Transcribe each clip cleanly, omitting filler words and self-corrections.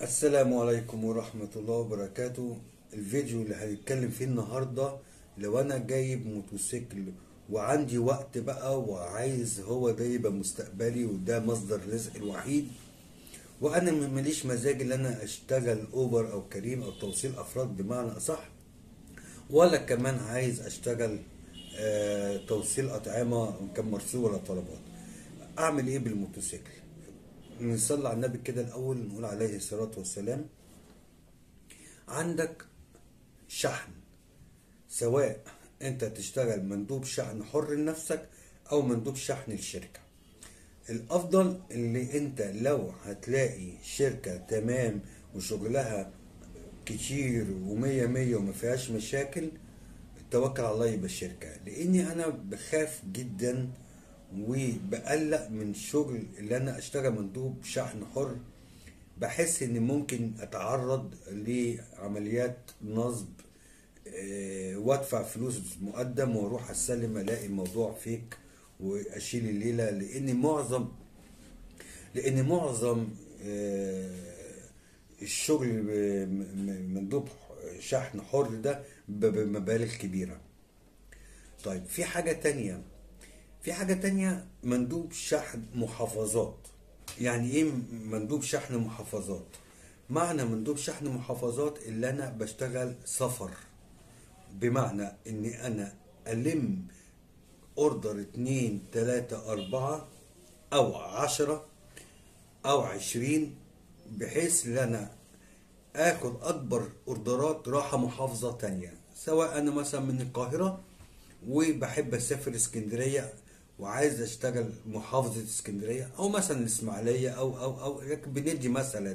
السلام عليكم ورحمة الله وبركاته. الفيديو اللي هنتكلم فيه النهاردة، لو انا جايب موتوسيكل وعندي وقت بقى وعايز هو ده يبقى مستقبلي وده مصدر رزق الوحيد، وانا ماليش مزاج ان انا اشتغل اوبر او كريم او توصيل افراد بمعنى اصح، ولا كمان عايز اشتغل توصيل اطعمة كان مرسول ولا طلبات، اعمل ايه بالموتوسيكل؟ نصلي على النبي كده الاول، نقول عليه الصلاة والسلام. عندك شحن، سواء انت تشتغل مندوب شحن حر لنفسك او مندوب شحن للشركة. الافضل اللي انت لو هتلاقي شركة تمام وشغلها كتير ومية مية وما فيهاش مشاكل، توكل على الله يبقى الشركة. لاني انا بخاف جدا وبقلق من شغل اللي انا اشتغل مندوب شحن حر، بحس ان ممكن اتعرض لعمليات نصب، وادفع فلوس مقدم واروح اسلم الاقي الموضوع فيك واشيل الليلة. لان معظم الشغل مندوب شحن حر ده بمبالغ كبيرة. طيب في حاجة تانية، مندوب شحن محافظات. يعني ايه مندوب شحن محافظات؟ معنى مندوب شحن محافظات اللي انا بشتغل سفر، بمعنى ان انا الم order 2 3 4 او 10 او 20، بحيث ان انا اخد اكبر اوردرات راحة محافظة تانية. سواء انا مثلا من القاهرة وبحب اسافر اسكندرية وعايز اشتغل محافظة اسكندرية، او مثلا الاسماعيلية او او او بندي مثلا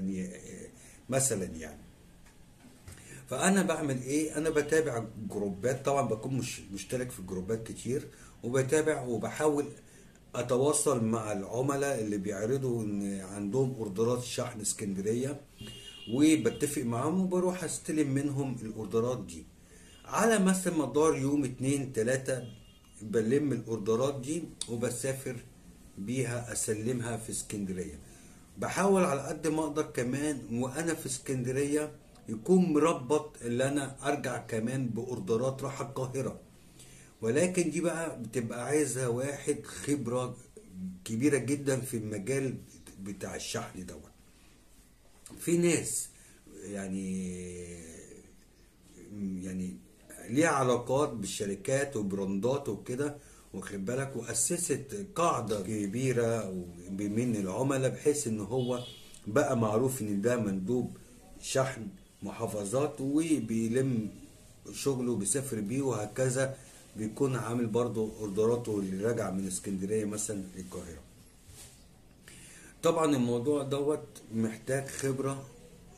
يعني. فانا بعمل ايه؟ انا بتابع جروبات، طبعا بكون مش مشترك في جروبات كتير، وبتابع وبحاول اتواصل مع العملاء اللي بيعرضوا ان عندهم اوردرات شحن اسكندرية، وبتفق معاهم وبروح استلم منهم الاوردرات دي. على مثلا مدار يوم 2 3 بلم الاوردرات دي وبسافر بيها اسلمها في اسكندرية. بحاول على قد ما اقدر كمان وانا في اسكندرية يكون مربط اللي انا ارجع كمان باوردرات راح القاهرة، ولكن دي بقى بتبقى عايزة واحد خبرة كبيرة جدا في المجال بتاع الشحن دوت. في ناس يعني ليها علاقات بالشركات وبراندات وكده، واخد بالك، واسست قاعدة كبيرة من العملاء، بحيث ان هو بقى معروف ان ده مندوب شحن محافظات وبيلم شغله وبيسافر بيه وهكذا، بيكون عامل برضو اوردراته اللي راجع من اسكندرية مثلا للقاهره. طبعا الموضوع دوت محتاج خبره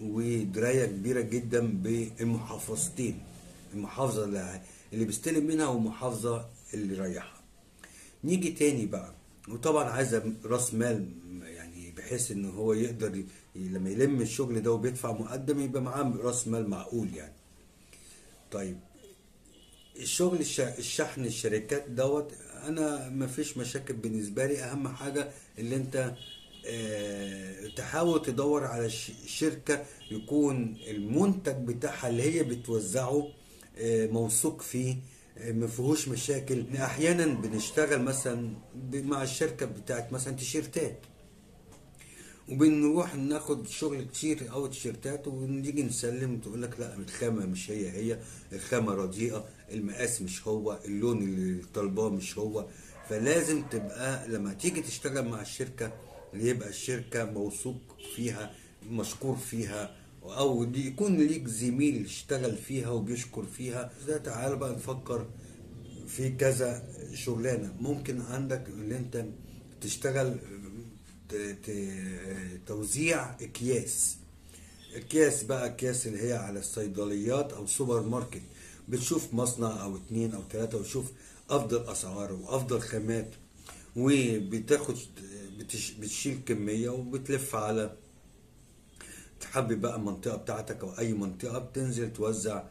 ودراية كبيرة جدا بالمحافظتين، المحافظة اللي بيستلم منها والمحافظة اللي رايحها. نيجي تاني بقى، وطبعا عايزه راس مال، يعني بحيث ان هو يقدر لما يلم الشغل ده وبيدفع مقدم يبقى معاه راس مال معقول يعني. طيب الشغل الشحن الشركات دوت انا مفيش مشاكل بالنسبة لي. اهم حاجة اللي انت تحاول تدور على شركة يكون المنتج بتاعها اللي هي بتوزعه موثوق فيه، ما فيهوش مشاكل. احيانا بنشتغل مثلا مع الشركة بتاعت مثلا تيشيرتات، وبنروح ناخد شغل كتير او تيشيرتات، ونيجي نسلم تقول لك لا الخامة مش هي الخامة رديئة، المقاس مش هو، اللون اللي طالباه مش هو. فلازم تبقى لما تيجي تشتغل مع الشركة اللي يبقى الشركة موثوق فيها، مشكور فيها، او يكون ليك زميل اشتغل فيها وبيشكر فيها. ده تعال بقى نفكر في كذا شغلانة ممكن عندك اللي انت تشتغل توزيع اكياس. اكياس بقى، اكياس اللي هي على الصيدليات او سوبر ماركت، بتشوف مصنع او 2 او 3 وتشوف افضل اسعار وافضل خامات، وبتاخد بتشيل كمية وبتلف على تحبي بقى المنطقة بتاعتك او اي منطقة، بتنزل توزع.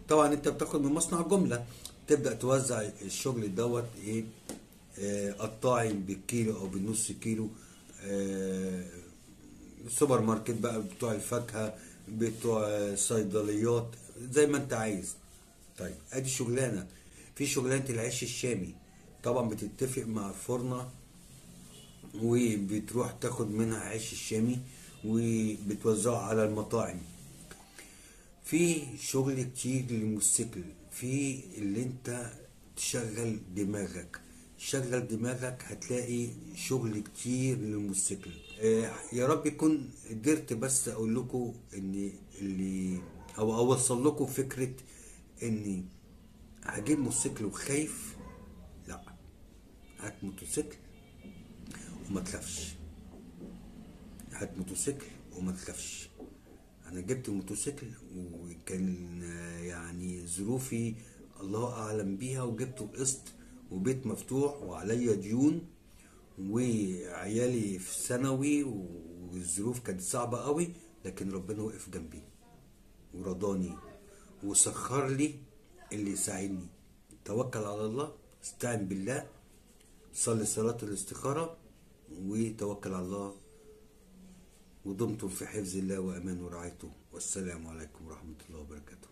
طبعا انت بتاخد من مصنع جملة، تبدا توزع الشغل دوت ايه، قطاعي بالكيلو او بالنص كيلو، سوبر ماركت بقى، بتوع الفاكهة، بتوع صيدليات، زي ما انت عايز. طيب ادي شغلانة. في شغلانة العيش الشامي، طبعا بتتفق مع الفرنة وبتروح تاخد منها عيش الشامي وبتوزعه على المطاعم. في شغل كتير للموتوسيكل، في اللي انت تشغل دماغك، شغل دماغك هتلاقي شغل كتير للموتوسيكل. يا رب يكون قدرت بس اقول لكم ان اللي او اوصل لكم فكرة اني هجيب موتوسيكل وخايف، لا، هات موتوسيكل وما تخافش، هات موتوسيكل وما تخافش. انا جبت موتوسيكل وكان يعني ظروفي الله اعلم بيها، وجبته قسط وبيت مفتوح وعليا ديون وعيالي في ثانوي، والظروف كانت صعبة قوي، لكن ربنا وقف جنبي ورضاني وسخر لي اللي يساعدني. توكل على الله، استعن بالله، صلي صلاة الاستخارة وتوكل على الله، ودمتم في حفظ الله وأمان ورعايته، والسلام عليكم ورحمة الله وبركاته.